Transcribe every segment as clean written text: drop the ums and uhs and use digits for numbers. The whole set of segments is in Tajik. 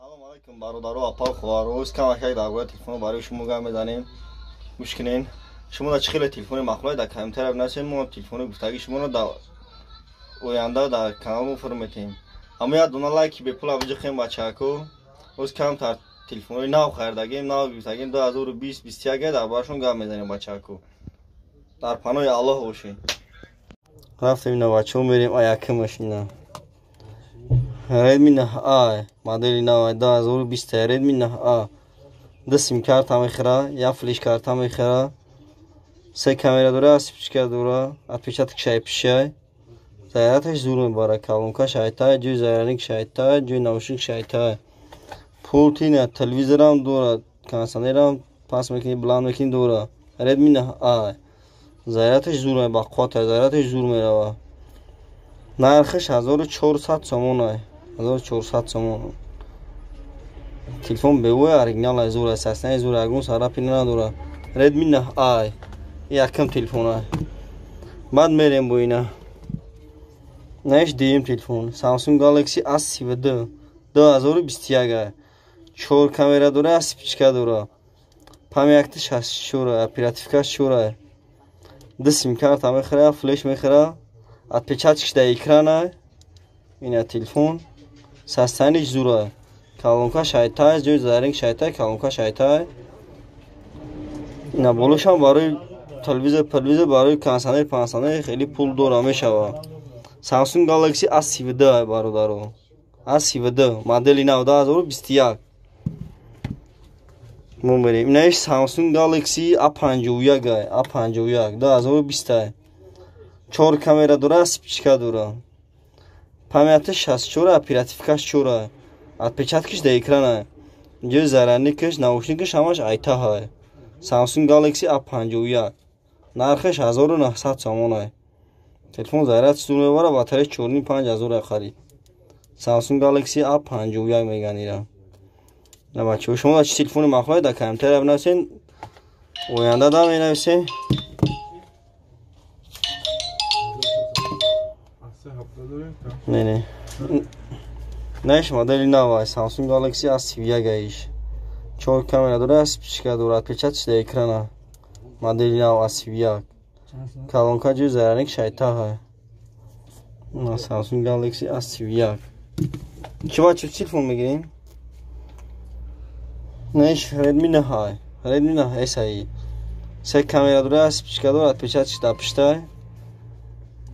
Салом алейкум бародаро, апа, хоҳаро. Оз камакак дар бораи телефон барои шумо гап мезанем. Гӯш кунен. Шумо дар чӣ хеле телефони махлуй дар комментария бинависед, мо телефони гуфтагии шуморо дар оянда дар канал мо метем. Аммо як дона лайки бепула биҷиқем, бачако. Оз камтар телефонҳои нав харидагем, нав гирифтагем 2020 21 дар борашон гап мезанем, бачако. Дар паноҳи Аллоҳ бошед. Рафтем ина бачаҳо, мерем аяким машина. Redmi 9A модели нав 2020 Redmi 9A. Ду сим-карта мехӯра, як флеш-карта мехӯра. Се камера дора, спичка дора, отпечаток шайпишай. Зарядаш зур мебара, колонка шайтай, ҷои зарядник шайтай, ҷои наушник шайтай. Пулти на телевизорам дора, кондиционерам пас мекунӣ, баланд мекунӣ дора. Redmi 9A. Зарядаш зур бақувват, зарядаш зур мерава. Нархаш 1400 сомон. 1400 сомон. Телефон бевой оригинал зур аст, аслан зур, ягон сарапи надора. Redmi 9A якм телефон. Баъд мерем бо ина. Наиш дуюм телефон Samsung Galaxy A32 2021. 4 камера дора, спичка дора. Память 64, оперативка 4. Ду сим-карта мехӯра, флеш мехӯра. Отпечаток дар экрана. Ина телефон. Состояние зура. Колонка шайтай, ҷои зарядник шайтай, колонка шайтай. Ина болошам барои телевизор, телевизор барои кондиционер, пансионер хеле пул дора мешава. Samsung Galaxy A32 бародаро. A32 модели нав 2021. Мо мерем. Инаиш Samsung Galaxy A51, A51 2020. 4 камера дора, спичка дора. Памяти 64, оперативка 4. Отпечаткиш дар экрана. Ҷои зарядникаш, наушникаш ҳамаш айтаҳа. Samsung Galaxy A51. Нархаш 1900 сомон. Телефон заряд зур мебара, батареяш 4,5 ҳазор харид. Samsung Galaxy A51 меган ира. На бачаҳо, шумо дар чӣ телефони махлуй дар комментария бинависед. Оянда да менависем. Не, не. Наиш модели нав Samsung Galaxy A31 иш. 4 камера дора, спичка дора, отпечаток дар экрана. Модели нав A31. Колонка ҷои зарядник шайтаҳа. На Samsung Galaxy A31. Чӣ бача телефон мегирем? Наиш Redmi 9. Redmi 9 SI. Се камера дора, спичка дора, отпечаток дар пуштай.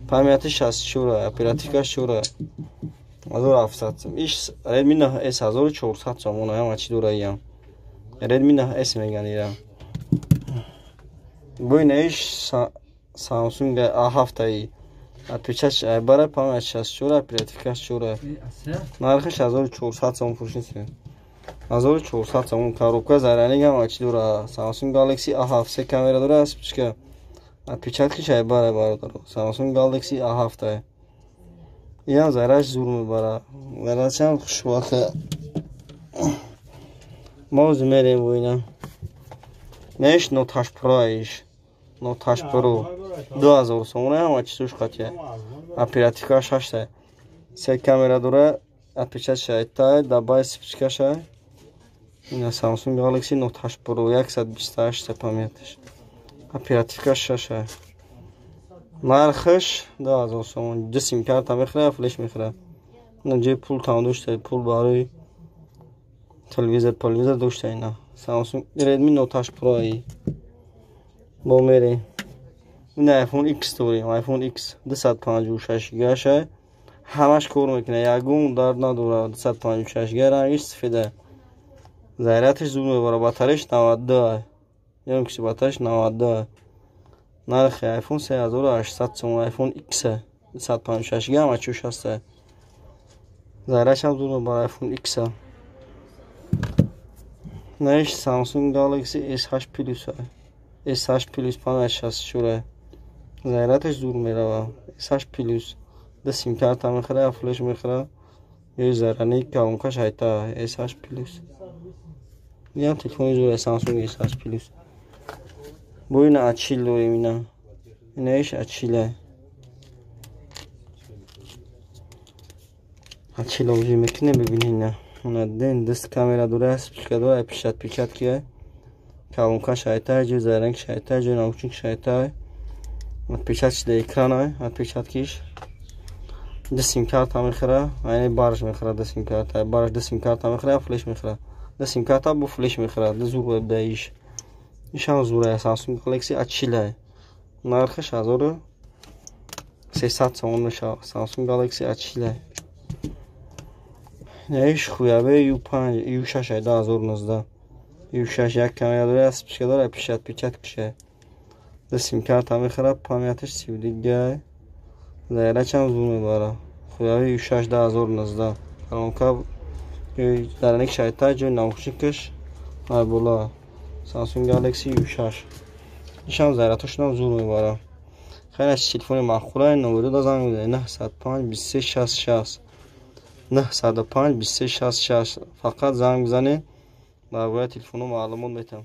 Памяти 64, оперативка 4. 1700 сом. Иш Redmi 9S 1400 сомон, ҳама чӣ дора иям. Redmi 9S меган ира. Бо инаиш Samsung A7. Отпечаток айбара, память 64, оперативка 4. Нархаш 1400 сом фурӯшнист. 1400 сом коробка зарядник ҳама чӣ дора. Samsung Galaxy A7 се камера дора, спичка. Отпечаткиш айбара бародаро. Samsung Galaxy A7. Иам зарядш зур мебара. Зарядшам хушвақт. Мо ози мерем бо ина. Наиш Note 8 Pro иш. Note 8 Pro 2000 сомон ҳама чизош қатия. Оперативка 6. Се камера дора, отпечаток шайтай, дабай спичка шай. Ина Samsung Galaxy Note 8 Pro 128 памяташ. Оперативка 6. Нархаш 2000 сомон. Ду сим-карта мехӯра, флеш мехӯра. Ина ҷои пул там дошта, пул барои телевизор, телевизор дошта ина. Samsung Redmi Note 8 Pro. Бо мерем. Ина iPhone X дорем, iPhone X 256 ГБ. Ҳамаш кор мекунад, ягон дард надорад. 256 ГБ рангиш сафеда. Зарядаш зур мебара, батареяш 92. Ём ки батареяш 92. Нархи iPhone 3800 сомон, iPhone X 256 ГБ ҳама чиз ҳаст. Зарядаш ҳам зур мебара iPhone X. Наиш Samsung Galaxy S8 Plus. S8 Plus память 64. Зарядаш зур мерава. S8 Plus. Ду сим-карта мехӯра, флеш мехӯра. Ё зарядник, колонка шайта S8 Plus. Иам телефони зур Samsung S8 Plus. Бо ина A40 дорем ина. Инаиш A40. A40 ози мекунем, бибинед ина. Ден даст камера дора, вспышка дора, 55 ки колонка шайтай, ҷои зарянки шайтай, ҷои наушник шайтай. Отпечатки да экрана, отпечаткиш. Ду сим-карта мехӯра, айни барш мехӯра ду сим-карта, барш ду сим-карта мехӯра, флеш мехӯра. Ду сим-карта бо флеш мехӯра, ду зур да иш. Ишам зура Samsung Galaxy A40. Нархаш 1300 сомон мешавад. Samsung Galaxy A40. Иш Huawei U5, U6 2019. U6 як камера дора, вспышка дора, 55 киша. Ду сим-карта мехӯра, памяташ 32 гигай. Зарядчам зур мебара. Huawei U6 2019. Колонка зарядник шайтай, ҷои наушникаш ай бола. Samsung Galaxy U6. Ишам зарядҳошонам зур мебара. Хеле телефони маъқула, номеро да занг бизанед 905 23 60 60. 905 23 60 60. Фақат занг бизанед, дар бораи телефонҳо маълумот метиҳам.